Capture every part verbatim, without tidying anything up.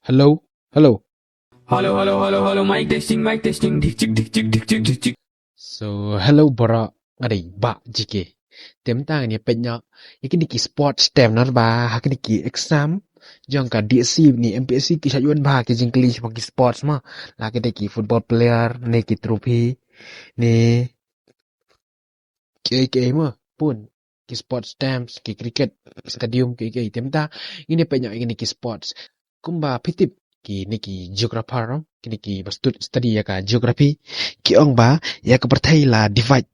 Hello, hello. Hello, hello, hello, hello. Mic testing, mic testing. Dik, dik, dik, dik, dik, dik, dik, dik. So, hello, bro. Nga dei Bah G K. Te mynta ngan ïa peit noh ïa kine ki sports term, namar ba ha kine ki exam jong ka D S C ne M P S C ki shait wan bha ki jingkylli shaphang ki sports mo. La kine ki football player ne ki trophy ne kiei kiei mo, bun ki sports terms, ki cricket stadium, kiei kiei. Te mynta ngin ïa peit noh ïa kine ki sports. Kumba phi tip, kine ki geographer, kine kiba stud-, study ïa ka geography, ki ong ba ïa ka pyrthei la divide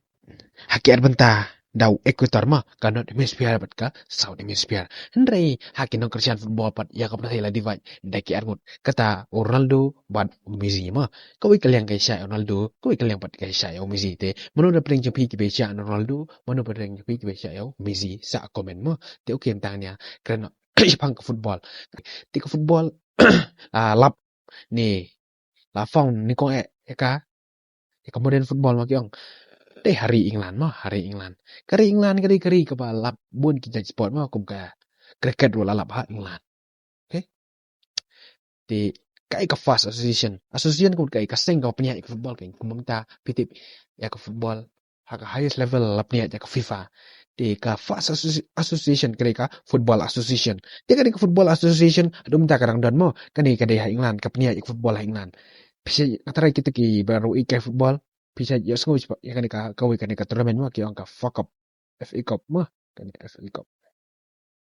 ha ki ar bynta da u equator mo, ka North Hemisphere bad ka South Hemisphere. Hynrei ha ki nongkyrshan football pat ïa ka pyrthei la divide da ki ar ngut, kata u Ronaldo bad u Messi mo. Kawei ka liang ka ïashah ïa u Ronaldo, kawei ka liang pat ka ïashah ïa u Messi. Te mano na pdeng jong phi kiba ïashah ïa u Ronaldo, mano na pdeng jong phi kiba ïashah ïa u Messi, sa comment mo. Te okay, mynta ngan ïa kren noh shaphang ka football. Te ka football la lap ne la found nyngkong eh ïa ka, ïa ka modern football mo, ki ong. Dei ha ri England mo, ha ri England. Ka ri England ka dei ka ri kaba lap bun ki jait sport mo, kum ka cricket ruh la lap ha England. Okay. Te kaei ka first association? Association ka mut kaei? Ka seng kaba pynïaid ïa ka football, ka, kumba mynta phi tip ïa ka football ha ka highest level la pynïaid da ka FIFA. Te ka first associ-, association ka dei ka Football Association. Te ka dei ka Football Association haduh mynta ka dang don mo. Kane ka dei ha England, ka pynïaid ïa ka football ha England. Phi sa, nga tharai kita kiba ïeit ïa ka football, phi sa ïohsngew ïa kane ka, kawei kane ka tournament mo, ki ong ka FA Cup. FA Cup mo. Kane FA Cup.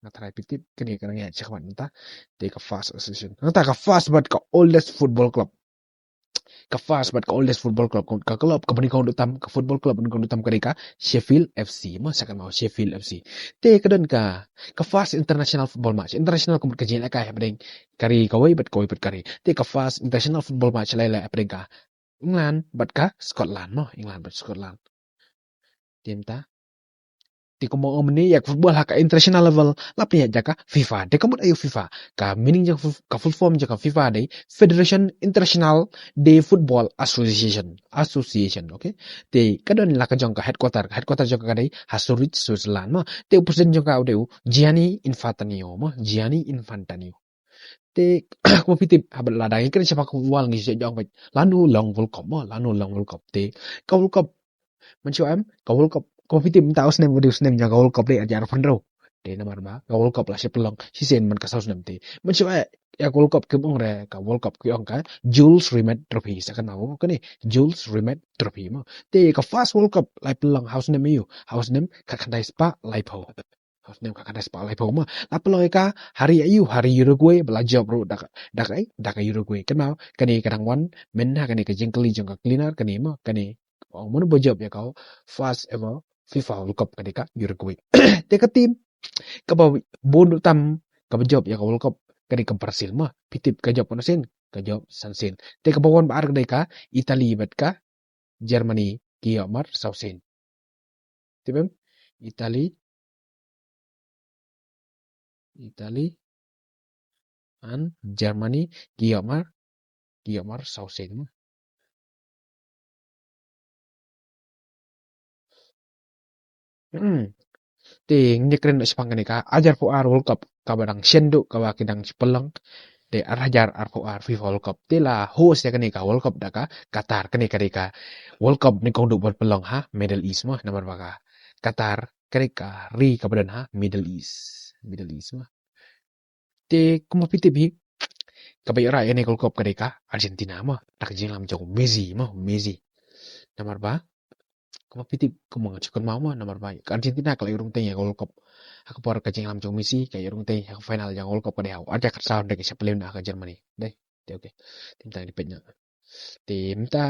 Nga tharai phi tip, kane ka dang ïaid shakhmat mynta. Te ka first association. Nangta ka first bad ka oldest football club. Ka first bad ka oldest football club, ka club kaba nyngkong duh tam, ka football club kaba nyngkong duh tam ka dei ka Sheffield F C mo, sa kynmaw, Sheffield F C. Te ka don ka, ka first international football match. International ka mut ka jingïalehkai hapdeng ka ri kawei bad kawei pat ka ri. Te ka first international football match la ïaleh hapdeng ka England bad ka Scotland mo, England bad Scotland. Te mynta, te kumba ong mynne, ïa ka football ha ka international level la pynïaid da ka FIFA. Te ka mut aïu FIFA? Ka meaning jong ka fu-, ka full form jong ka FIFA dei Federation International de Football Association. Association, okay? Te ka don la ka jong ka headquarter, headquarter jong ka ka dei ha Zurich, Switzerland mo. Te u president jong ka u dei u Gianni Infantino mo, Gianni Infantino. Te kumba phi tip, haba la dang ïakren shaphang ka football ngi ju ong beit, lano long World Cup mo, lano long World Cup. Te ka World Cup, mynshuwa em, ka World Cup, kumba phi tip mynta u snem, u dei u snem jong ka World Cup dei ar hajar arphew hynriew. Te namar ba ka World Cup la shu pynlong shisien man ka saw snem. Te mynshuwa ïa ka World Cup kim ong re ka World Cup, ki ong ka Jules Rimet Trophy, sa kynmaw kane, Jules Rimet Trophy mo. Te ka first World Cup la pynlong ha u snem aïu? Ha u snem khatkhyndai spah laiphew. Ha u snem khatkhyndai spah laiphew mo. La pynlong ïa ka ha ri aïu? Ha ri Uruguay, ba la jop ruh da ka, da ka, da ka Uruguay. Kynmaw, kane ka dang wan mynta ha kane ka jingkylli jong ka cleaner kane mo, kane, ong mano ba jop ïa ka first ever FIFA World Cup, ka dei ka Uruguay. Te ka team kaba bun duh tam kaba jop ïa ka World Cup ka dei ka Brazil mo. Phi tip ka jop katno sien? Ka jop san sien. Te kaba wan ba ar ka dei ka Italy bad ka Germany, ki ïoh mar saw sien. Tip em? Italy, Italy and Germany ki ïoh mar, ki ïoh mar saw sien mo. Hmm. Te ngin ïakren shaphang kane ka ar hajar arphew ar World Cup, kaba dang shen duh, kaba ki dang shu pynlong. Te ar hajar arphew ar FIFA World Cup, te la host ïa kane ka World Cup da ka Qatar. Kane ka dei ka World Cup nyngkong duh ban pynlong ha Middle East mo, namar ba ka Qatar ka dei ka ri kaba don ha Middle East. Middle East mo. Te kumba phi tip hi, kaba ïoh rah ïa kane ka World Cup ka dei ka Argentina mo, da ka jingïalam jong u Messi mo, Messi. Namar ba kumba phi tip, kumba nga ju kynmaw mo, namar ba ka Argentina ka la ïoh rung teng ïa ka World Cup. Ha ka por ka jingïalam jong u Messi, ka ïoh rung teng ïa ka final jong ka World Cup ka dei ha u ar hajar khatsaw, hynrei ka shah pynlong ha ka Germany. Dei, te okay. Te mynta ngi peit noh. Te mynta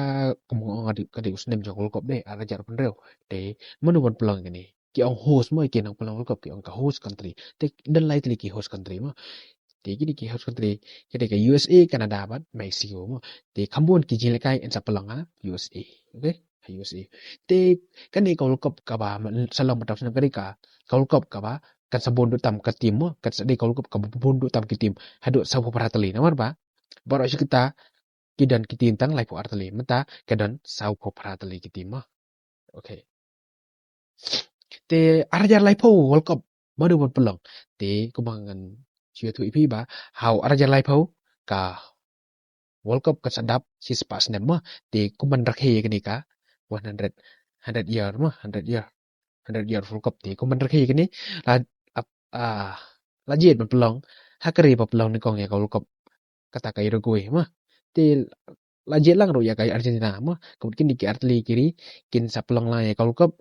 kumba nga ong, ka dei, ka dei u snem jong ka World Cup dei ar hajar arphew hynriew. Te mano ban pynlong kane? Ki ong host mo, ki nang pynlong World Cup ki ong ka host country. Te don lai tylli ki host country mo. Te kine ki host country, ka dei ka U S A, Canada bad Mexico mo. Te kham bun ki jingïalehkai yn sa pynlong ha U S A. Okay? Ha U S A. Te kane ka World Cup kaba man, sa long mynta u snem ka dei ka, ka World Cup kaba kan sa bun duh tam ka team mo, kan sa dei ka World Cup kaba bun duh tam ki team. Haduh sawphew phra tylli, namar ba baroh shi katta ki don ki team tang laiphew ar tylli, mynta ka don sawphew phra tylli ki team mo. Okay. Te ar hajar laiphew World Cup mano ban pynlong? Te kumba ngan shu ïathuh ïa phi ba ha u ar hajar laiphew ka World Cup kan sa dap shispah snem mo. Te kum ban rakhe ïa kane ka one hundred, hundred year mo, hundred year, hundred year World Cup. Te kum ban rakhe ïa kane la, ap- ah, la jied ban pynlong ha ka ri ba pynlong nyngkong ïa ka World Cup, kata ka Uruguay mo. Te la jied lang ruh ïa ka Argentina mo. Ka mut kine ki artylli ki ri kin sa pynlong lang ïa ka World Cup.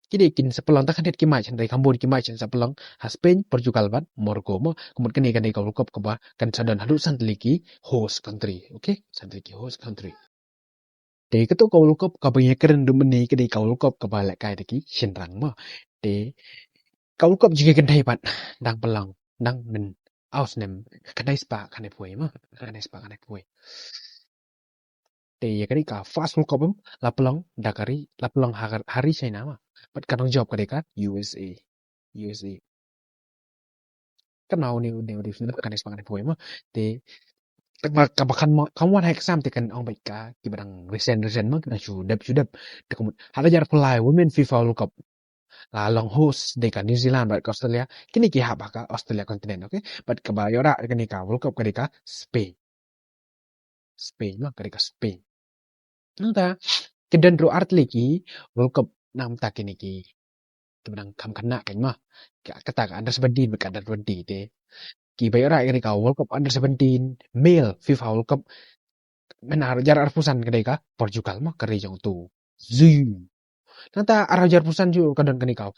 Kine kin sa pynlong tang khyndiat ki match, hynrei kham bun ki match kin sa pynlong ha Spain, Portugal bad Morocco mo. Ka mut kane ka dei ka World Cup kaba kan sa don haduh san tylli ki host country. Okay, san tylli ki host country. Te kato ka World Cup kaba ngi ïakren mynne ka dei ka World Cup kaba lehkai da ki shynrang mo. Te ka World Cup jong ngi kynthei pat dang pynlong, dang myn, aw snem, khyndai spah khyndai phew wei mo. Khyndai spah khyndai phew wei. Te ïa kane ka first World Cup em la pynlong da ka ri, la pynlong ha ka, ha ri China mo. Bad ka nongjop ka dei ka U S A. U S A. Kane une, une, une, une, kane spah kane phew wei mo. Te, te ma kaba kan mo, kan wan ha exam te kan ong bad ka, kiba dang recent, recent mo, kiba dang shu dep, shu dep. Te ka mut, ha ar hajar arphew lai Women FIFA World Cup la long host da ka New Zealand bad ka Australia. Kine ki hap ha ka Australia continent, okay? Bad kaba ïoh rah kane ka World Cup ka dei ka Spain. Spain mo, ka dei ka Spain. Nangta, ki don ruh ar tylli ki World Cup namar kine ki, kiba dang kham khynnah kein mo. Ka, kata ka under seventeen bad ka under twenty te. Kiba ïoh rah ïa kane ka World Cup under seventeen male FIFA World Cup mynhynnin ar hajar arphew san ka dei ka Portugal mo, ka ri jong uto u Zhu. Nangta ar hajar arphew san ju ka don kane ka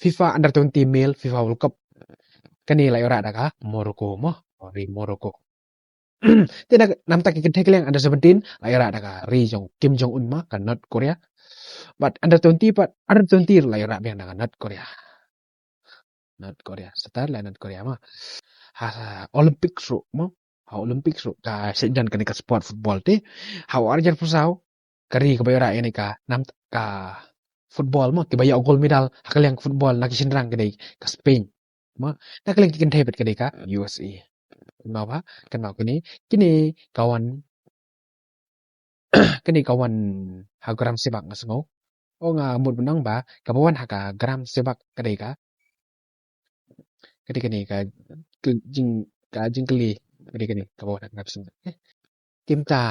FIFA under twenty male FIFA World Cup. Kane la ïoh rah da ka Morocco mo, ri Morocco. Te na, namar ki kynthei kylliang under seventeen la ïoh rah da ka ri jong Kim Jong Un mo, ka North Korea. Bad under twenty pat, under twenty la ïoh rah biang da ka North Korea. North Korea. Satar la North Korea mo. Ha, ha Olympics ruh mo. Ha Olympics ruh ka sdang kane ka sport football te. Ha ar hajar arphew saw ka ri kaba ïoh rah ïa kane ka nam ka football mo, kiba ïoh gold medal ha ka liang football na ki shynrang ka dei ka Spain mo. Na ka liang ki kynthei pat ka dei ka U S A. Kynmaw ba, kynmaw kine, kine ka wan, kine ka wan ha gram sepak nga sngew. O nga mut ban ong ba kaba wan ha ka gram sepak ka dei ka, ka dei kane ka, ka jing, ka jingkylli, ka dei kane kaba wan ha ka gram sepak. Eh, kumta,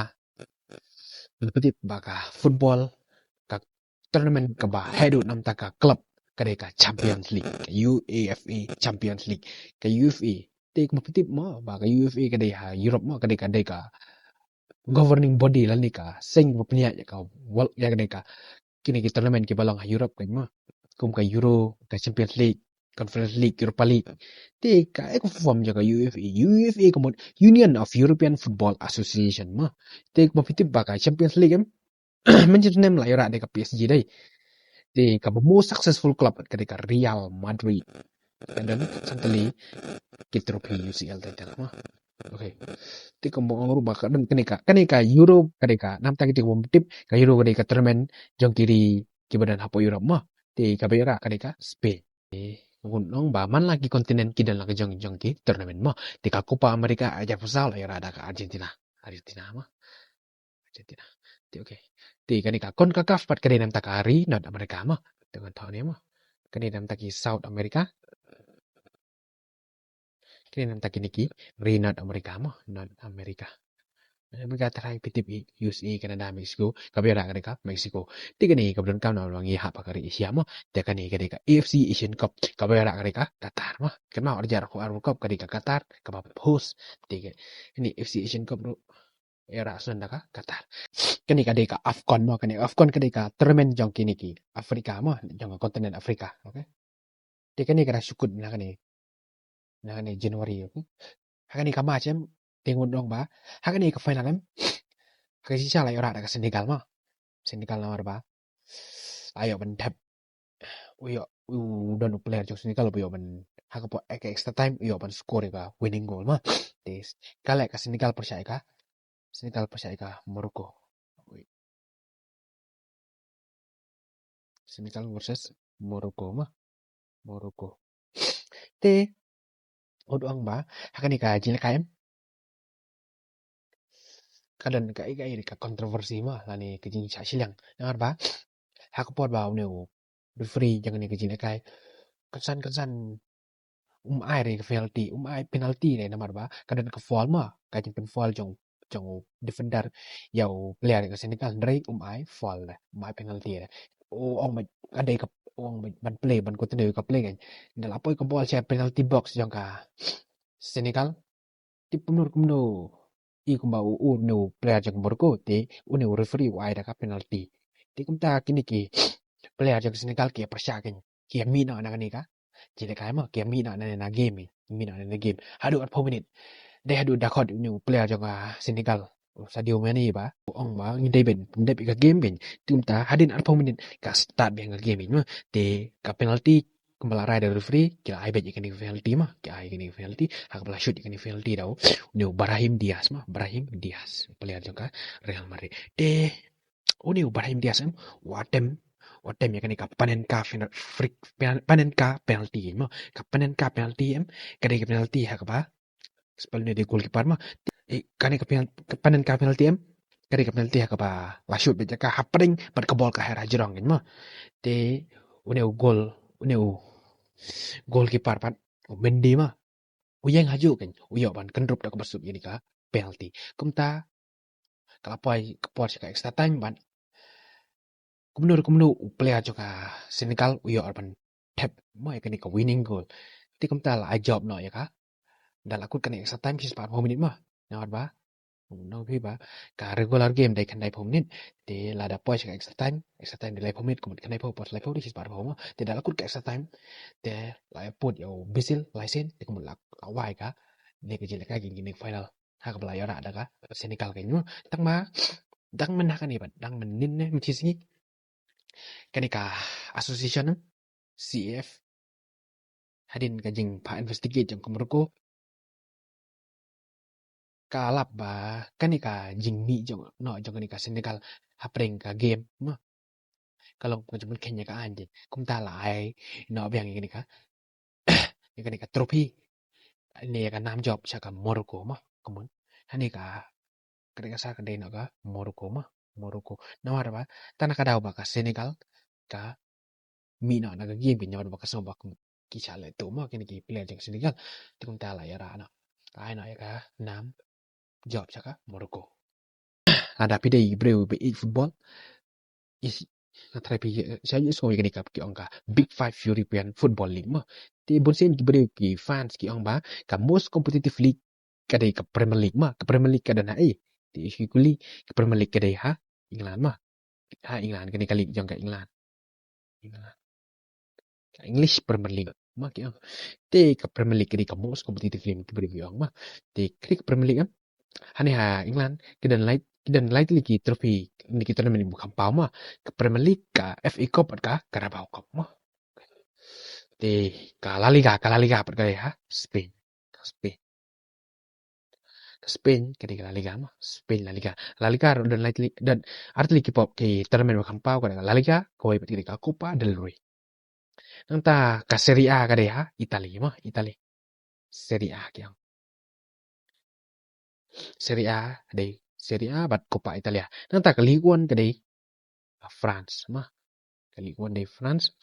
nga pyntip ba ka football, ka tournament kaba haduh namar ka club, ka dei ka Champions League, ka UEFA Champions League, ka UEFA. Te nga pyntip mo ba ka UEFA ka dei ha Europe mo, ka dei ka, dei ka governing body lane ka seng ba pynïaid ïa ka world, ïa kane ka, kine ki tournament kiba long ha Europe kein mo. Kum ka Euro, ka Champions League, Conference League, Europa League. Te ka, eh, ka form jong ka UEFA. UEFA ka mut Union of European Football Association mo. Te nga pyntip ba ka Champions League em, mynta snem la ïoh rah da ka P S G dei. Te kaba most successful club ka dei ka Real Madrid. Ka don san tylli ki trophy U C L title mo. Okay. Te kumba ong ruh ba ka don kane ka, kane ka Euro ka dei ka, namar kita kumba tip, ka Euro ka dei ka tournament jong ki ri kiba don hapoh Europe mo. Te kaba ïoh rah ka dei ka Spain. Te ngan ong ba man la ki continent ki don la ka jong jong ki tournament mo. Te ka Copa America ar hajar arphew saw la ïoh rah da ka Argentina. Argentina mo. Argentina. Te okay. Te kane ka CONCACAF pat ka dei namar ka ri North America mo. Te ngan thoh ne mo. Ka dei namar ki South America. Ka dei namar kine ki ri North America mo, North America. America tharai pyntip i U S A, Canada, Mexico, kaba ïoh rah ka dei ka Mexico. Te kane kaba donkam namar ngi hap ha ka ri Asia mo. Te kane ka dei ka A F C Asian Cup, kaba ïoh rah ka dei ka Qatar mo. Kynmaw ar hajar arphew ar World Cup ka dei ka Qatar kaba host. Te kane A F C Asian Cup ruh ïoh rah shuh da ka Qatar. Kane ka dei ka AFCON mo, kane AFCON ka dei ka tournament jong kine ki Africa mo, jong ka continent Africa. Okay. Te kane ka dang shu kut na kane, na kane January, okay. Ha kane ka match em, te ngan ong ba ha kane ka final em, ha ka jingshisha la ïoh rah da ka Senegal mo. Senegal namar ba la ïoh ban thep, u ïoh, u don u player jong Senegal u ïoh ban, ha ka por, ha ka extra time u ïoh ban score ïa ka winning goal mo. Te ka leh ka Senegal pyrshah ïa ka, Senegal pyrshah ïa ka Morocco. Senegal versus Morocco mo. Morocco. Te ngan ong ba ha kane ka jinglehkai em, ka don ka, ka, ka controversy mo, lane ka jingshah shiliang. Namar ba ha ka por ba une u referee jong kane ka jinglehkai kynsan kynsan um ai re ka penalty, um ai penalty re namar ba ka don ka foul ma, ka jingpynfoul jong jong u defender ïa u player ka Senegal, hynrei um ai foul re, um ai penalty re. U ong ba ka dei ka, u ong ba ban play, ban continue ka play kan. Nda la poi ka ball sha penalty box jong ka Senegal. Tip kumno kumno, i kumba u, u ne u player jong Morocco, te u ne u referee u ai da ka penalty. Te kumta kine ki player jong Senegal ki pyrshah kan, ki mih noh na kane ka, jingeh kai ma, ki mih noh na, na game, mih noh na game. Haduh arphew minit. Dei haduh da khot u ne u player jong ka Senegal, Sadio Mane ba, u ong ba ngi dei ban pyndep ïa ka game kan. Te kumta hadien arphew minit ka start biang ka game kan ma. Te ka penalty kumba la rai da referee, ki la ai beit ïa kane ka penalty ma, ki ai ïa kane ka penalty, ha kaba la shoot ïa kane ka penalty da u, u ne u Brahim Diaz ma, Brahim Diaz, player jong ka Real Madrid. Te u ne u Brahim Diaz em, u attempt, u attempt ïa kane ka Panenka pena-, free, pen-, Panenka penalty ma, ka Panenka penalty em, ka dei ka penalty ha kaba spah une u dei goalkeeper ma. Eh, kane ka penal-, ka Panenka penalty em, ka dei ka penalty ha kaba la shoot beit ïa ka hapdeng bad ka ball ka her ha jrong kan ma. Te u ne u goal, u ne u goalkeeper pat, u Mendy ma, u ïeng ha juh kan, u ïoh ban kyndrup da kaba suk ïa kane ka penalty. Kumta ka la poi ka por sha ka extra time bad kumno kumno u player jong ka Senegal u ïoh ban thep ma ïa kane ka winning goal. Te kumta la ai jop noh ïa ka, da la kut kane extra time shispah arphew minit ma. Namar ba nong phi ba ka regular game dei khyndai phew minit. Te lada poi sha ka extra time, extra time dei laiphew minit, ka mut khyndai phew, poi laiphew dei shispah arphew ma. Te da la kut ka extra time, te la ïa put ïa u Basile Lysaint, te ka mut la, la wai ka ne ka jingeh kai kine ka final ha kaba la ïoh rah da ka Senegal kan ma. Tang ma, dang mynta kane bad dang mynnin ne mynta sngi, kane ka association, C A F, hadien ka jingpha investigate jong ka Morocco, ka lap ba kane ka jingmih jong, noh jong kane ka Senegal hapdeng ka game ma, ka long ka jingpynkheiñ ïa ka aiñ. Kumta la ai noh biang ïa kane ka, ïa kane ka trophy ne ïa ka nam jop sha ka Morocco ma. Kumne, hane ka, ka dei ka sar ka dei noh ka Morocco ma, Morocco. Namar ba tang na ka daw ba ka Senegal ka mih noh na ka game kan, namar ba ka sngew ba ki shah leh tuh ma kine ki player jong ka Senegal. Te kumta la ïa rah noh, ai noh ïa ka nam jop sha ka Morocco. Lada phi dei briew ba ïeit football, is, nga tharai phi, eh, sa ïohsngew ïa kane ka ki ong ka Big Five European Football League ma. Te bun sien ki briew ki fans ki ong ba ka most competitive league ka dei ka Premier League ma. Ka Premier League ka don ha ei? Te ïa ki kylli, ka Premier League ka dei ha England ma. Ha England, kane ka league jong ka England. England. Ka English Premier League ma ki ong. Te ka Premier League ka dei ka most competitive league, ki briew ki ong ma. Te ka dei ka Premier League em, hane ha England ki don lai, ki don lai tylli ki trophy ne ki tournament ba kham paw ma. Ka Premier League, ka F A Cup bad ka Carabao Cup ma. Te ka La Liga, ka La Liga pat ka dei ha Spain. Ka Spain. Ka Spain ka dei ka La Liga ma, Spain La Liga. La Liga ruh don lai tylli, don ar tylli ki pop ki tournament ba kham paw, ka dei ka La Liga, kawei pat ka dei ka Copa del Rey. Nangta ka Serie A ka dei ha Italy ma, Italy. Serie A ki ong. Serie A dei Serie A bad Copa Italia. Nangta ka Ligue one ka dei ha France ma. Ka Ligue one dei France.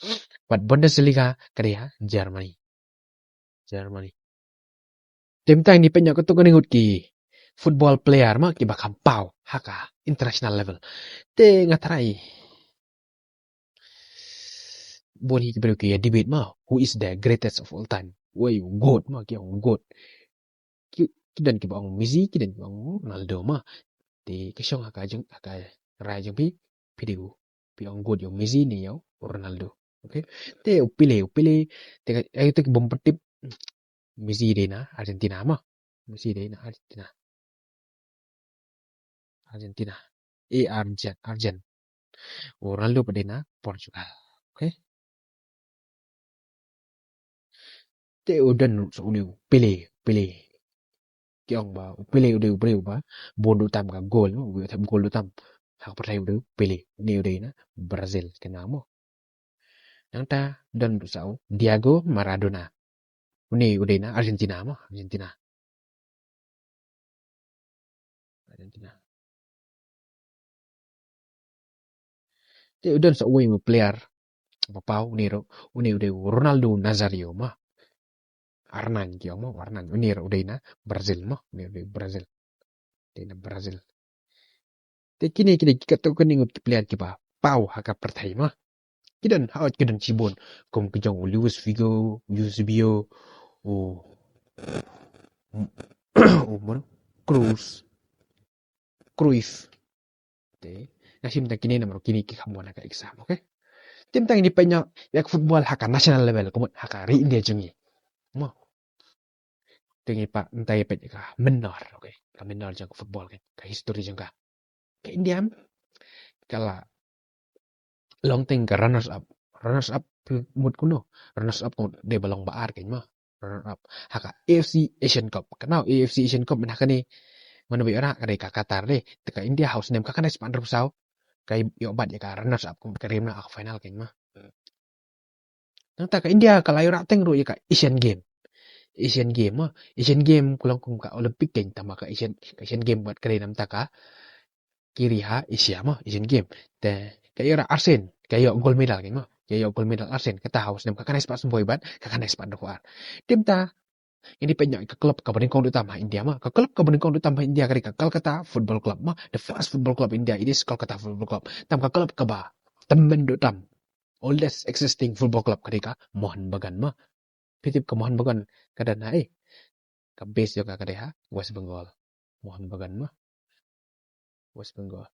Bad Bundesliga ka dei ha Germany. Germany. Te mynta ngin peit noh katto katne ngut ki football player ma kiba kham paw ha ka international level. Te nga tharai bun hi ki briew ki ïa debate ma, who is the greatest of all time? Uei u goat ma, ki ong goat. Ki, ki don kiba ong Messi, ki don kiba ong Ronaldo ma. Te ka shong ha ka jong, ha ka rai jong phi, phi dei u, phi ong goat ïa u Messi ne ïa u Ronaldo. Okay. Te u Pele, u Pele, te ka, eh, te ki bym pat tip, Messi dei na Argentina ma. Messi dei na Argentina. Argentina. Eh, Argent, Argent. U Ronaldo pat dei na Portugal. Okay. Te u don sa une u Pele, Pele. Ki ong ba u Pele u dei u briew ba bun duh tam ka goal, u thep goal duh tam ha ka pyrthei, u dei u Pele. Une u dei na Brazil kane mo. Nangta don ruh sa u Diego Maradona. Une u dei na Argentina mo, Argentina. Argentina. Te u don sa uwei u player ba paw, une ruh, une u dei u Ronaldo Nazario mo. Arnañ ki ong mo, Arnañ. Une ruh u dei na Brazil mo, une u dei Brazil. Dei na Brazil. Te kine ki dei ki katto katne ngut ki player kiba paw ha ka pyrthei mo. Ki don, ha, ki don shibun. Kum ki jong u Luis Figo, Eusebio, u, u, mo, Cruz, Cruyff. Te, nga shim tang kine namar kine ki kham wan ha ka exam, okay? Te mynta ngin ïa peit noh ïa ka football ha ka national level, kumno ha ka ri India jong ngi. Mo. Te ngin ïa peit, mynta ïa peit ka menor, okay? Ka menor jong ka football, okay? Ka history jong ka. Ka India, ka la long teng ka runners up. Runners up mut kumno? Runners up kumno, dei ba long ba ar kein mo. Runners up ha ka A F C Asian Cup. Kane A F C Asian Cup mynta kane, mano ba ïoh ka dei ka Qatar dei. Te ka India ha u snem khatkhyndai spah hynriewphew saw ka ïoh bat ïa ka runners up, kumno ka rim na ka final kein mo. Nangta ka India ka la ïoh rah teng ruh ïa ka Asian Game. Asian Game mo. Asian Game ka long kum ka Olympic kein, tangba ka Asian, ka Asian Game bad ka dei namar ka ki ri ha Asia mo, Asian Game. Te ka ïoh rah arsien, ka ïoh gold medal kein mo. Ka ïoh gold medal arsien, kata ha u snem khatkhyndai spah sanphew wei bad khatkhyndai spah hynriewphew ar. Te mynta ngin ïa peit noh ka club kaba nyngkong duh tam ha India mo. Ka club kaba nyngkong duh tam ha India ka dei ka Kolkata Football Club mo. The first football club India, it is Kolkata Football Club. Tangba ka club kaba tymmen duh tam, oldest existing football club ka dei ka Mohun Bagan mo. Phi tip ka Mohun Bagan ka don ha, eh, ka base jong ka ka dei ha West Bengal. Mohun Bagan mo. West Bengal.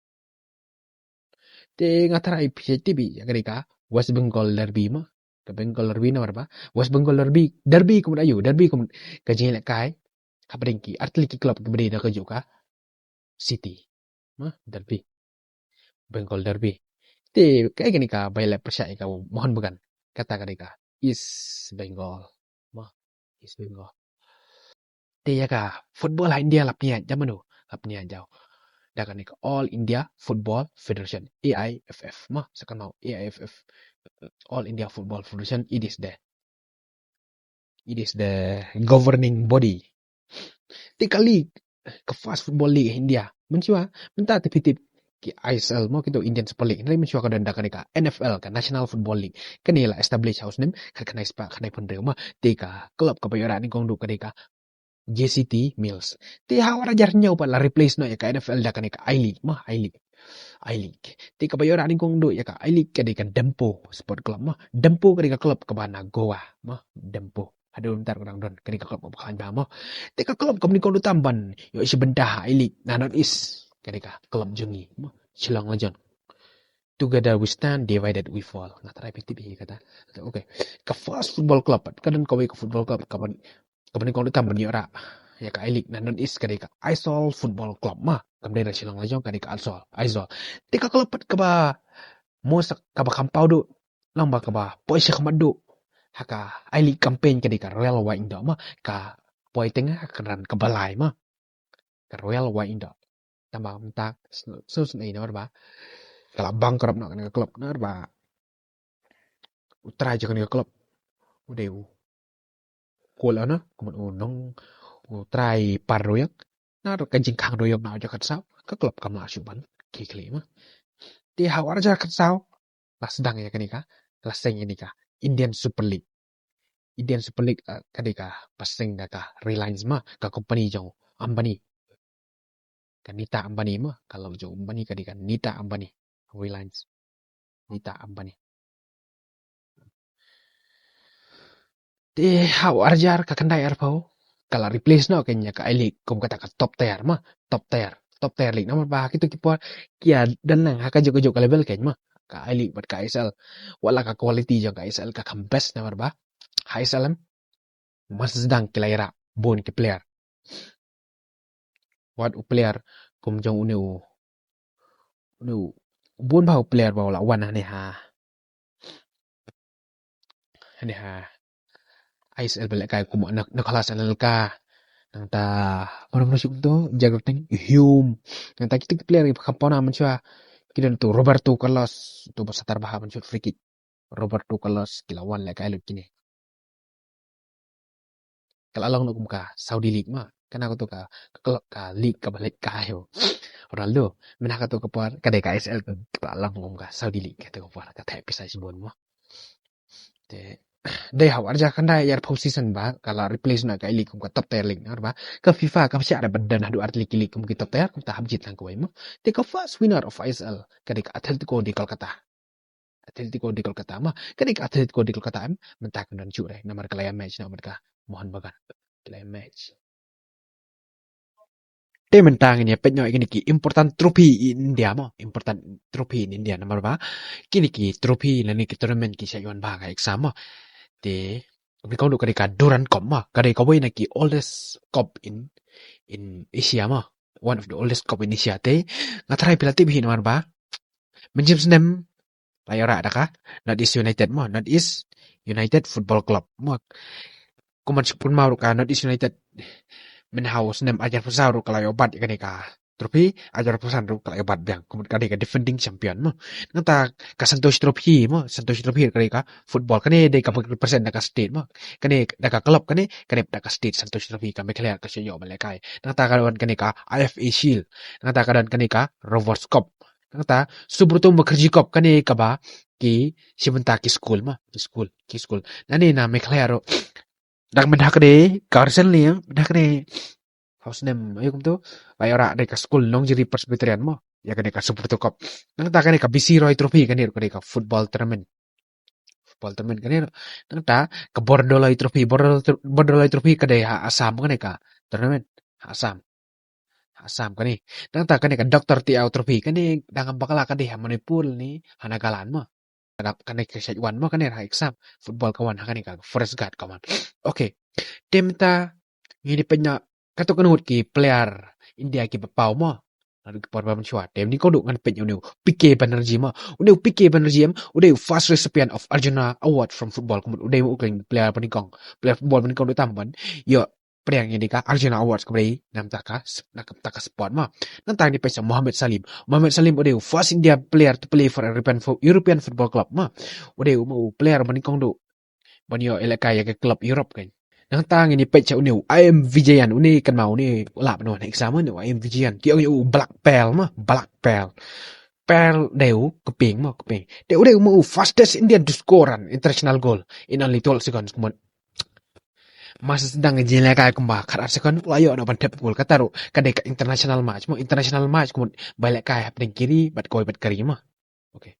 Te nga tharai phi tip ïa ka dei ka West Bengal Derby mo. Ka Bengal Derby namar ba West Bengal Derby, Derby kumno, aïu Derby, kum ka jingïalehkai hapdeng ki artylli ki club kiba dei da kajuh ka city. Mo, Derby. Bengal Derby. Te kaei kane kaba ïaleh pyrshah ïa ka Mohun Bagan? Kata ka dei ka East Bengal. Mo, East Bengal. Te ïa ka football ha India la pynïaid da mano? La pynïaid da, da kane ka All India Football Federation, A I F F. Mo, sa kynmaw, A I F F. All India Football Federation, it is the, it is the governing body. Te ka league, ka first football league ha India, mynshuwa, mynta te phi tip ki I S L mo, kito Indian Super League. Hynrei mynshuwa ka don da kane ka N F L, ka National Football League. Kane la establish ha u snem khatkhyndai spah khyndaiphew hynriew mo. Te ka club kaba ïoh rah nyngkong duh ka dei ka J C T Mills. Te ha u ar hajar hynñiew pat la replace noh ïa ka N F L da kane ka I-League mo, I-League. I-League. Te kaba ïoh rah nyngkong duh ïa ka I-League ka dei ka Dempo Sport Club mo. Dempo ka dei ka club kaba na Goa mo. Dempo. Haduh mynta ka dang don, ka dei ka club kaba khlaiñ bha mo. Te ka club kaba nyngkong duh tam ban ïoh shi bynta ha I-League na North East ka dei ka club jong ngi mo, Shillong Legend. Together we stand, divided we fall. Nga tharai phi tip hi kata. Okay. Ka first football club pat, ka don kawei ka football club kaba, kaba nyngkong duh tam ban ïoh rah ïa ka I-League na North East ka dei ka Aizawl Football Club mo. Kam dei na Shillong Legend, ka dei ka Aizawl, Aizawl. Te ka club pat kaba mo sa kaba kham paw duh, long ba kaba poi shakhmat duh ha ka I-League campaign ka dei ka Royal Wahingdoh mo. Ka poi teng ha ka kynran kaba lai mo. Ka Royal Wahingdoh. Tangba mynta sngewsynei namar ba ka la bankrupt noh kane ka club namar ba u trai jong kane ka club u dei u kol ano, kumno u nong, u trai par ruyang. Namar ka jingkhang ruyang na u hajar khatsaw, ka club kam lah shuh ban khie khlieh mo. Te ha u ar hajar khatsaw la sdang ïa kane ka, la seng ïa kane ka Indian Super League. Indian Super League, eh, ka dei kaba seng da ka Reliance mo, ka company jong Ambani. Ka Nita Ambani mo, ka lok jong Ambani ka dei ka Nita Ambani. Reliance. Nita Ambani. Te ha u ar hajar khatkhyndai arphew ka la replace noh kein ïa ka I-League kum kata ka top tier mo, top tier, top tier league. Namar ba ha kito ki por ki ïa don lang ha kajuh kajuh ka level kein mo, ka I-League bad ka I S L. Wat la ka quality jong ka I S L ka kham best namar ba ha I S L em, mar sdang ki la ïarap bun ki player. Wat u player kum jong une u, une u, bun bha u player ba u la wan hangne ha, hangne ha I S L ba lehkai kum Nicolas Anelka. Nangta mano mano shuh kumto, Jagger Teng, Hume. Nangta kito ki player kiba kham paw na mynshuwa ki don uto Roberto Carlos, uto ba satar bha ban shoot free kick. Roberto Carlos, ki la wan lehkai lut kine. Ka la long noh kum ka Saudi League mo. Kane kato ka, ka, ka league kaba lehkai ïa u Ronaldo. Mynta kato ka por ka dei ka I S L, ka la long kum ka Saudi League kato ka por, ka thep pisa shibun mo. Te dei ha u arhajar khyndai arphew season ba ka la replace noh ka A-League kum ka top tier league, namar ba ka FIFA kam shah da ba don haduh artylli ki league kum ki top tier, kumta hap jied tang kawei mo. Te ka first winner of I S L ka dei ka Atletico de Kolkata. Atletico de Kolkata mo. Ka dei ka Atletico de Kolkata em, mynta ka don shuh re namar ka la ïa match noh bad ka Mohun Bagan. Ka la ïa match. Te mynta ngin ïa peit noh ïa kine ki important trophy in India mo, important trophy in India, namar ba kine ki trophy lane ki tournament ki shah ïa wan bha ha ka exam mo. Te nyngkong duh ka dei ka Durand Cup mo, ka dei kawei na ki oldest cup in, in Asia mo, one of the oldest cup in Asia. Te nga tharai phi la tip hi namar ba mynjur snem la ïa rah da ka North East United mo, North East United Football Club mo. Kumne shu pynmau ruh ka North East United mynhaw snem arhajar arphew saw ruh ka la ïoh bat ïa kane ka trophy, arhajar arphew san ruh ka la ïoh bat biang. Kumne ka dei ka defending champion mo. Nangta ka Santosh Trophy mo, Santosh Trophy ka dei ka football, kane dei ka represent da ka state mo. Kane da ka club, kane, kane da ka state, Santosh Trophy ka Meghalaya ka shah ïoh ban lehkai. Nangta ka don kane ka I F A Shield. Nangta ka don kane ka Rovers Cup. Nangta Subroto Mukherjee Cup, kane kaba ki shi bynta ki school mo, ki school, ki school. Nane na Meghalaya ruh. Dang mynta ka dei ka recently, mynta ka dei ha u snem aïu kumto, la ïa rah da ka school Nongjiri Presbyterian mo, ïa kane ka Subroto Cup. Nangta kane ka B C Roy Trophy, kane ruh ka dei ka football tournament. Football tournament kane ruh. Nangta ka Bordoloi Trophy, Bordoloi Tro-, Bordoloi Trophy ka dei ha Assam, kane ka tournament ha Assam. Ha Assam kane. Nangta kane ka Doctor T Ao Trophy, kane dang bakla ka dei ha Manipur ne ha Nagaland mo. Kane ka shah wan mo, kane ha exam football ka wan ha kane ka Forest Guard ka wan. Okay. Te mynta ngin ïa peit noh katto katne ngut ki player India kiba paw mo. Naduh ki por ba mynshuwa. Te mynnyngkong duh ngan peit une u P K Banerjee mo. Une u P K Banerjee em, u dei u first recipient of Arjuna Award from football. Kumne u dei mo u kren player ba nyngkong, player football ba nyngkong duh tam ban ïoh pdiang ïa kane ka Arjuna Awards kaba dei na bynta ka, na bynta ka sport mo. Nangta ngin ïa peit sha Mohamed Salim. Mohamed Salim u dei u first India player to play for European fo-, European Football Club mo. U dei u, u player ba nyngkong duh ban ïoh ïalehkai ïa ka club Europe kan. Nangta ngin ïa peit sha une u I M Vijayan, une kynmaw une u lah ban wan ha exam, une u I M Vijayan. Ki ong ïa u Black Pearl mo, Black Pearl. Pearl dei u kyrpang mo, kyrpang. Te u dei u mo u fastest Indian to score an international goal in only twelve seconds. Kumne, ma sdang jingïalehkai kumba khatar second, u la ïoh noh ban thep goal. Kata ruh ka dei ka international match mo, international match kumne ba ïalehkai hapdeng ki ri bad kawei bad ka ri mo. Okay.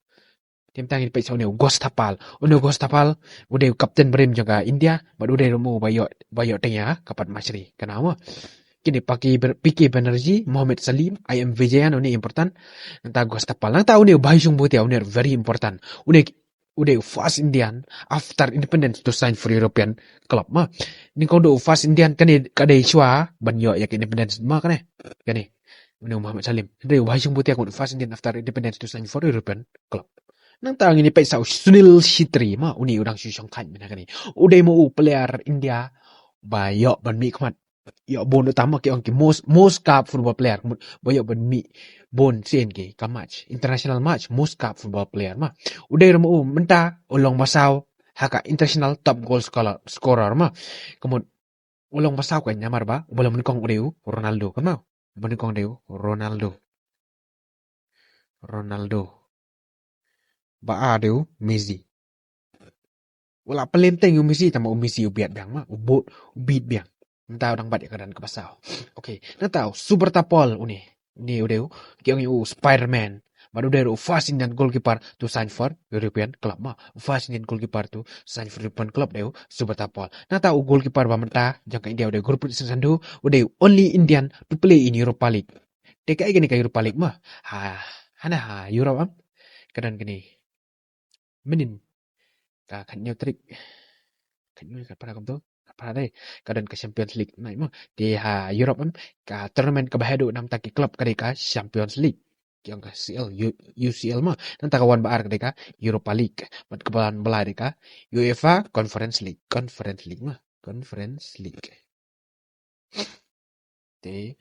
Te mynta ngin peit sha une u Ghosh Thappal. Une u Ghosh Thappal u dei u captain barim jong ka India bad u dei ruh mo ba ïoh, ba ïoh teng ïa ka pat match ri. Kane mo, kine P K Ber-, P K Banerjee, Mohamed Salim, I M Vijayan, une important. Nangta Ghosh Thappal. Nangta une u Bhaising Bhutia, une very important. Une u dei u first Indian after independence to sign for European club mo. Nyngkong duh u first Indian, kane ka dei shuwa ban ïoh ïa ka independence mo kane. Kane une u Mohamed Salim. Une u Bhaising Bhutia u first Indian after independence to sign for European club. Nangta ngin ïa peit sha u Sunil Chhetri mo, une u dang shu shongkha mynta kane. U dei mo u player India ba ïoh ban mih khmat, ïoh bun uta mo, ki ong ki most, most cap football player, ba ïoh ban mih bun sien ki ka match, international match, most cap football player mo. U dei ruh mo u mynta u long ba saw ha ka international top goal scorer, scorer mo. Kumne u long ba saw ka namar ba uba long ba nyngkong u dei u Ronaldo, kumne uba nyngkong u dei u Ronaldo. Ronaldo. Ba ar dei u Messi. U la pynlem teng u Messi, tangba u Messi u biat biang mo, u bud, u bit biang. Mynta u dang bat ïa ka don kaba saw. Okay, nangta u Subrata Paul une. Une u dei u, ki ong ïa u Spider-Man. Bad u dei ruh u first Indian goalkeeper to sign for European club mo. U first Indian goalkeeper to sign for European club dei u Subrata Paul. Nangta u goalkeeper ba mynta jong ka India u dei u Gurpreet Singh Sandhu, u dei u only Indian to play in Europa League. Te kaei kane ka Europa League mo? Ha, hana ha Europe em, ka don kane mynhynnin ka khathynñiew tarik. Khathynñiew, khatphra kumto, khatphra dei, ka don ka Champions League nai mo. Te ha Europe em, ka tournament kaba haduh na bynta ki club ka dei ka Champions League, ki ong ka C L, U-, U C L mo. Nangta ka wan ba ar ka dei ka Europa League, bad kaba wan ba lai dei ka UEFA Conference League, Conference League mo, Conference League. Te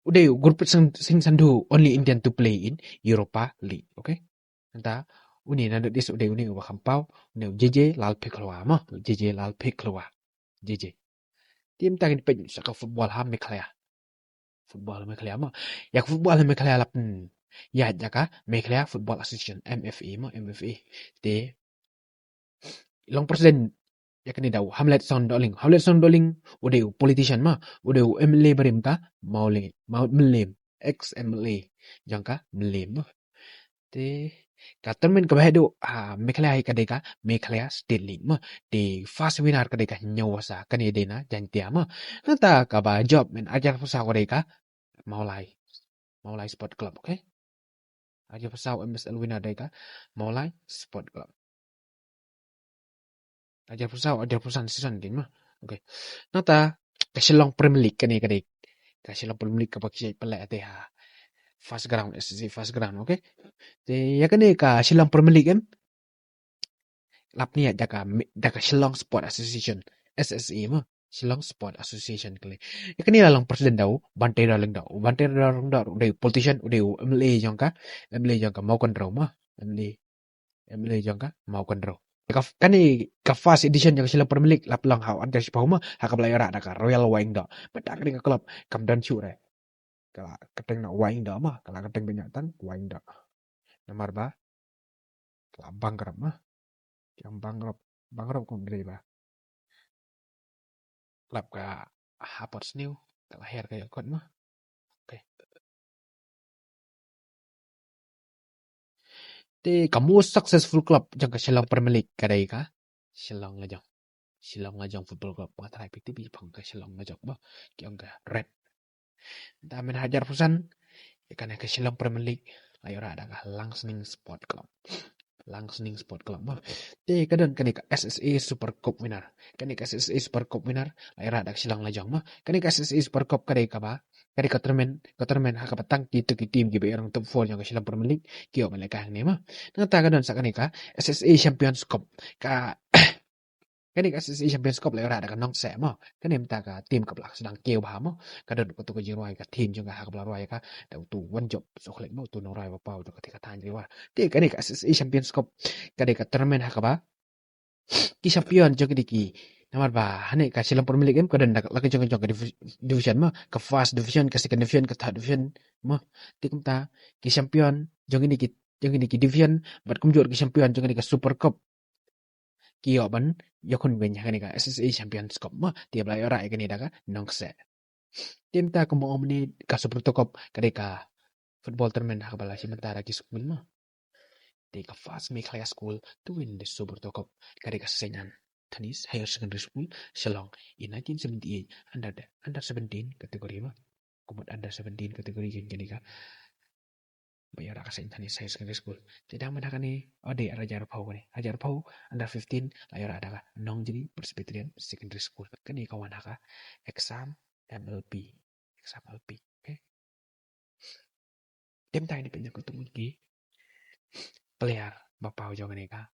u dei u Gurpreet Singh, Singh Sandhu, only Indian to play in Europa League. Okay. Nangta une na North East u dei une uba kham paw, une u J J Lalphikhluwa mo, J J Lalphikhluwa. J J. Te mynta ngin peit sha ka football ha Meghalaya. Football ha Meghalaya mo. Ïa ka football ha Meghalaya la pyn, ïa, ïa ka Meghalaya Football Association, M F A mo, M F A. Te long president ïa kane da u Hamlet Sound Dohling. Hamlet Sound Dohling u dei u politician ma, u dei u M L A barim ka Mawle, Maw Mylliem, ex M L A jong ka Mylliem ma. Te ka tournament kaba heh duh ha Meghalaya hi ka dei ka Meghalaya State League ma. Te first winner ka dei ka Hynñiewphaisa, kane dei na Jaiñtia ma. Nangta kaba jop mynta arhajar phew saw ka dei ka Mawlai, Mawlai Sport Club, okay. Arhajar phew saw M S L winner dei ka Mawlai Sport Club. Arhajar phew saw, arhajar phew san season kein ma. Okay. Nangta ka Shillong Premier League kane ka dei ka Shillong Premier League kaba ki ïa pynleh te ha First Ground, S S A First Ground, okay. Te ïa kane ka Shillong Premier League em, lap ne ïa da ka, da ka Shillong Sport Association, S S A ma, Shillong Sport Association kane. Ïa kane la long president da u Banteidor Lyngdoh. U Banteidor Lyngdoh u dei u politician, u dei u M L A jong ka, M L A jong ka Mawkynrew ma, M L A, M L A jong ka Mawkynrew. Ka, kane ka first edition jong ka Shillong Premier League la pynlong ha u arhajar shiphew ma, ha kaba la ïarah da ka Royal Wahingdoh. Bad da kane ka club kam don shuh re. Ka la kyrteng noh Wahingdoh ma, ka la kyrteng beit noh tang Wahingdoh. Namar ba ka la bankrupt ma. Ka la bankrupt, bankrupt kumne ba lap ka hapot sniew, ka la her ka ïa kot ma. Okay. Te ka most successful club jong ka Shillong Premier League ka dei ka Shillong Lajong. Shillong Lajong Football Club. Nga tharai phi tip ïa phi ka Shillong Lajong ba ki ong ka Red. Te mynta ha arhajar phew san, ïa kane ka Shillong Premier League la ïarah da ka Langsning Sport Club. Langsning Sport Club ma. Te ka don kane ka S S A Super Cup winner. Kane ka S S A Super Cup winner la ïarah da ka Shillong Lajong ma. Kane ka S S A Super Cup ka dei kaba, ka dei ka tournament, ka tournament ha kaba tang kito ki team kiba ïaroh top four jong ka Shillong Premier League ki ïoh ban lehkai hangne ma. Nangta ka don sa kane ka S S A Champions Cup. Ka Kane ka S S A Champions Cup la ïarah da ka Nongkseh mo. Kane mynta ka team kaba la sdang kiew bha mo. Ka don kato ka jingrwai ka theme jong ka ha kaba la rwai ka da uto u Wanjop Sohkhlet mo, uto u nongrwai ba paw jong ka thaiñ Khasi Jaiñtia. Te kane ka S S A Champions Cup ka dei ka tournament ha kaba ki champion jong kine ki, namar ba hangne ka Shillong Premier League em ka don da la ka jong ka jong ka divi-, division mo. Ka first division, ka second division, ka third division mo. Te kumta ki champion jong kine ki, jong kine ki division bad kumjuh ki champion jong kine ka Super Cup ki ïoh ban ïakhun weng ha kane ka S S A Champions Cup mo. Te ba la ïarah ïa kane da ka Nongkseh. Te mynta kumba ong mynne ka Subroto Cup ka dei ka football tournament ha kaba la shim bynta da ki skul mo. Te ka first Meghalaya school to win the Subroto Cup ka dei ka Saint Anthony's Higher Secondary School, Shillong, in nineteen seventy-eight under the under seventeen category mo. Kumut under seventeen category ka dei ka ba ïarah ka Saint Anthony's Higher Secondary School. Te dang mynta kane, oh, dei arhajar arphew kane. Arhajar arphew under fifteen la ïarah da ka Nongjri Presbyterian Secondary School. Kane ka wan ha ka exam M L P. Exam M L P. Okay. Te mynta ngin peit noh katto katne ki player ba paw jong kane ka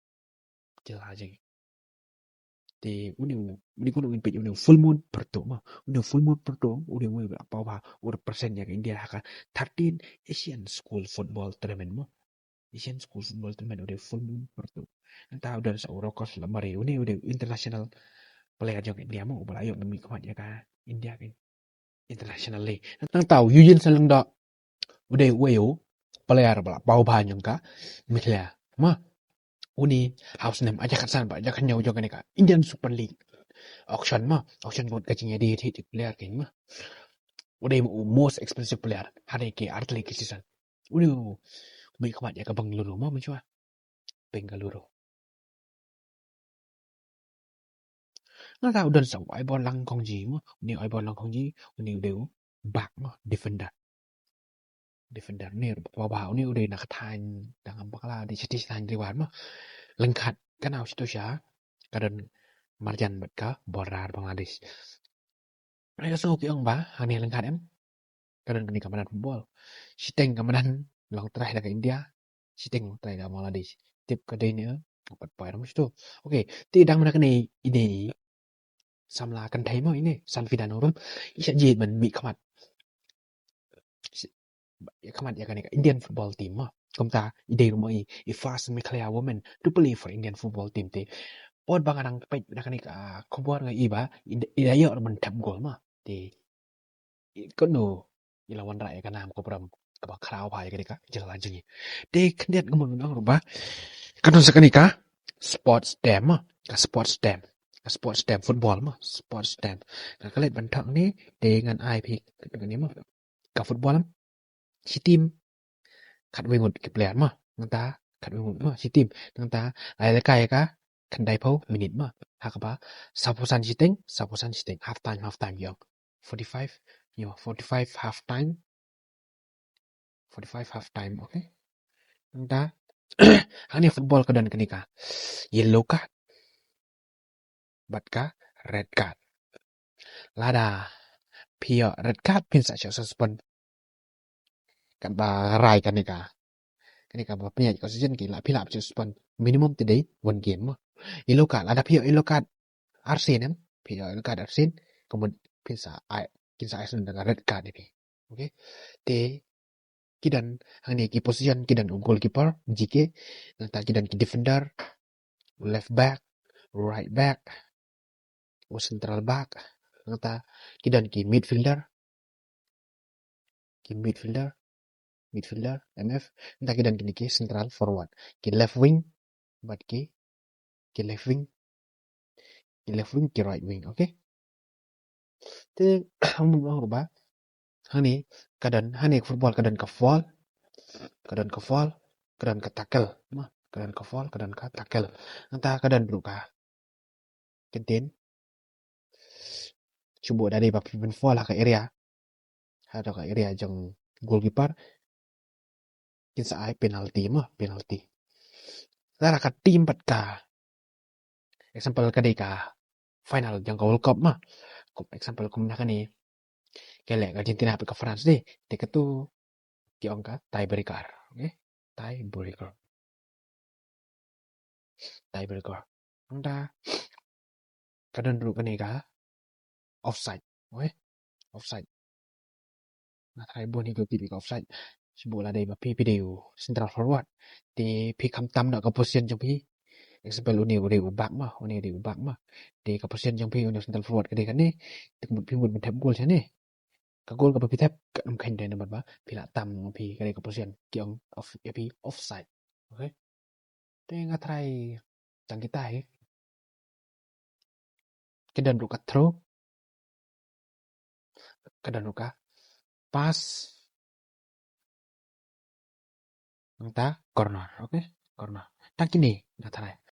jylla jong ngi. Te une u, une kumno ngin peit, une u Fullmoon Pyrtuh mo. Une u Fullmoon Pyrtuh u dei uwei ba la paw bha, u represent ïa ka India ha ka thirteen Asian School Football Tournament mo. Asian School Football Tournament u dei u Fullmoon Pyrtuh. Nangta u don sa u Rokos Lamare, une u dei u international player jong ka India mo, uba la ïoh ban mihkhmat ïa ka India ka internationally. Nangta u Eugene Seng Lyngdoh u dei uwei u player ba la paw bha jong ka Meghalaya mo. Une ha u snem arhajar khatsan bad arhajar khathynñiew jong kane ka Indian Super League auction mo. Auction ka mut ka jingïadie ïa ki player kein mo. U dei u most expensive player ha kine ki artylli ki season. Une u mihkhmat ïa ka Bengaluru mo, mynshuwa. Bengaluru. Nangta u don sa u Aibor Langkongji mo. Une u Aibor Langkongji, une u dei u back mo, defender. Defender, une u ba, ba, une u dei na ka thaiñ, dang ym bakla, dei shatei sha thaiñ Ri War mo. Lyngkhat, ka naw shatu sha ka don marjan bad ka border Bangladesh. Ai ka sngew ki ong ba hangne lyngkhat em ka don kane ka madan football. Shiteng ka madan long trai da ka India, shiteng long trai da Bangladesh. Tip ka dei ne, eh? Ka pat poi ram shatu. Okay, te dang mynta kane ine i samla kynthei mo ine, Sanfida Nongrum, i shah jied ban mihkhmat, ïakhmat ïa kane ka Indian football team mo. Kumta i dei ruh mo i, i first Meghalaya woman to play for Indian football team te. Bad ba nga dang peit na kane ka khubor nga i ba i da, i da ïoh ruh ban thep goal mo. Te i, kumno i la wanrah ïa ka nam ka burom kaba khraw bha ïa kane ka jylla jong ngi. Te khyndiat kumno nang ruh ba ka don sa kane ka sports day mo, ka sports day. ka sports term, football mo, sports term. Nga klet ban thok ni, te ngan ai phi kane mo. Ka football em, shi team khatwei ngut ki player mo. Nangta khatwei ngut mo, shi team. Nangta ai lehkai ka khyndai phew minit mo. Ha kaba sawphew san shiteng, sawphew san shiteng. Half time, half time ïong. Forty-five, ïong, forty-five half time. Forty-five half time, okay. Nangta hangne football ka don kane ka yellow card bad ka red card. Lada phi ïoh red card phin sa shah suspend. Katba rai kane ka, kane kaba pynïaid ka oxygen ki la phi la shah suspend minimum te dei one game mo. Yellow card, lada phi ïoh yellow card arsien em, phi ïoh yellow card arsien, kumno phin sa ai, kin sa ai suspend da ka red card ïa phi. Okay. Te ki don hangne ki position, ki don u goalkeeper, G K, nangta ki don ki defender, left back, right back, u central back, nangta ki don ki midfielder, ki midfielder, midfielder, M F, nangta ki don kine ki central forward, ki left wing, bad ki, ki left wing, ki left wing, ki right wing, okay. Te, mut ba, hangne, ka don, hangne football ka don ka foul, ka don ka foul, ka don ka tackle, mo, ka don ka foul, ka don ka tackle. Nangta ka don ruh ka kyntien. Shu buh da dei ba phi pyn foul ha ka area, ha ka area jong goalkeeper, kin sa ai penalty mo, penalty. Lada ka team bad ka, example ka dei ka final jong ka World Cup mo. Kum example kum na kane, ka leh ka Argentina bad ka France dei, te katu ki ong ka tiebreaker, okay? Tiebreaker. Tiebreaker. Nangta ka don ruh kane ka offside, okay? Offside. Nga tharai bun hi ki tip ïa ka offside. Shu buh la dei ba phi, phi dei u central forward, te phi kham tam noh ka position jong phi. Example, une u dei u back mo, une u dei u back mo. Te ka position jong phi, une u central forward ka dei kane. Te ka mut phi mut ban thep goal shane. Ka goal kaba phi thep kam kheiñ dei namar ba phi la tam noh, phi ka dei ka position, ki ong off, ïa phi offside. Okay. Te nga tharai tang kita hi. Ka don ruh ka throw, ka don ruh ka pass, nangta corner, okay? Corner. Tang kine nga tharai.